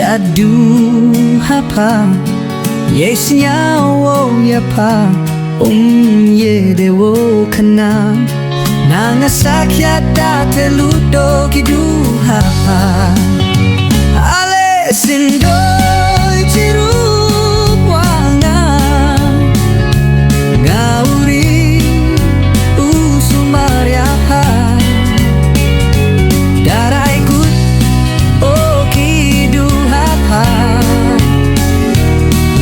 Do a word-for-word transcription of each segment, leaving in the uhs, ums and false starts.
Adu hapa, ye sñiaw o ya pa, um ye de wo kana. Nanga sakya da te luto ki du hapa. Ale sindoi chiru wanga. Ngauri usumar ya pa. Darai kut o ki du hapa.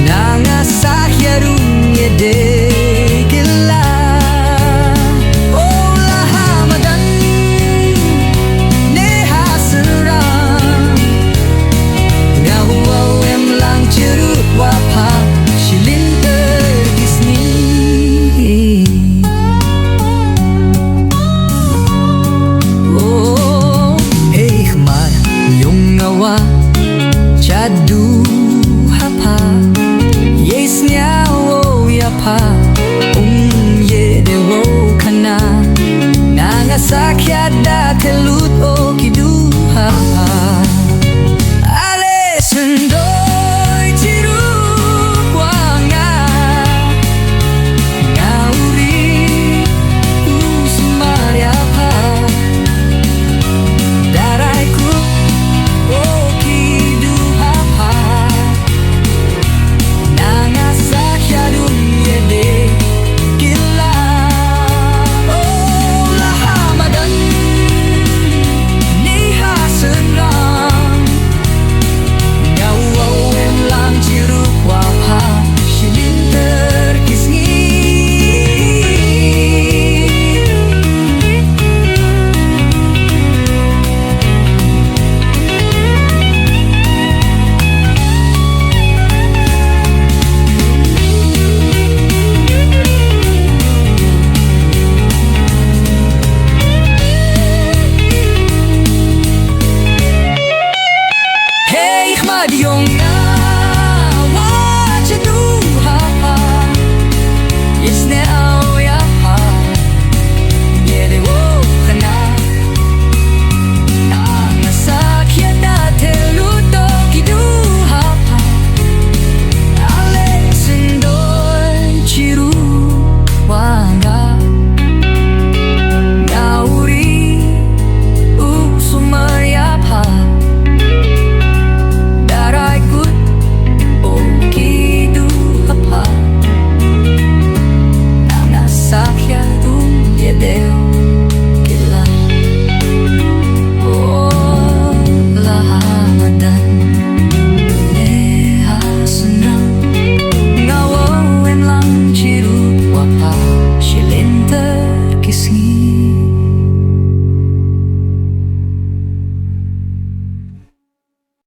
Nanga sakya rung ye de kila. O la hamadan ne ha serang. Nga wow em lang cherut wa pa shilin ter kisni. Oh, hey khmar yung nga wa chadu hapa. Ye sñiaw o ya pa, um ye de wo kana. Nanga sakya da te lut o ki du hapa. Ale sundoi chiru kwanga. Ngauri usumar ya pa. Darai ku o ki du hapa. Nanga sakya dun ye de kila. O la hamadan ni ha senrang. Nga wow em lang chiru wa pa shilin ter kisni. Hey, khmar yung nga wa chadu hapa. Ye sñiaw ya pa. Ye de wo kana. Nanga sakya da te luto ki du hapa. Ale sindoi chiru wanga. Ngauri usumar ya pa. Darai kut o ki du hapa. Nanga sakya dun ye de kila. O la hamadan ne ha senrang. Nga wow em lang chiru wa pa shilin ter kisni.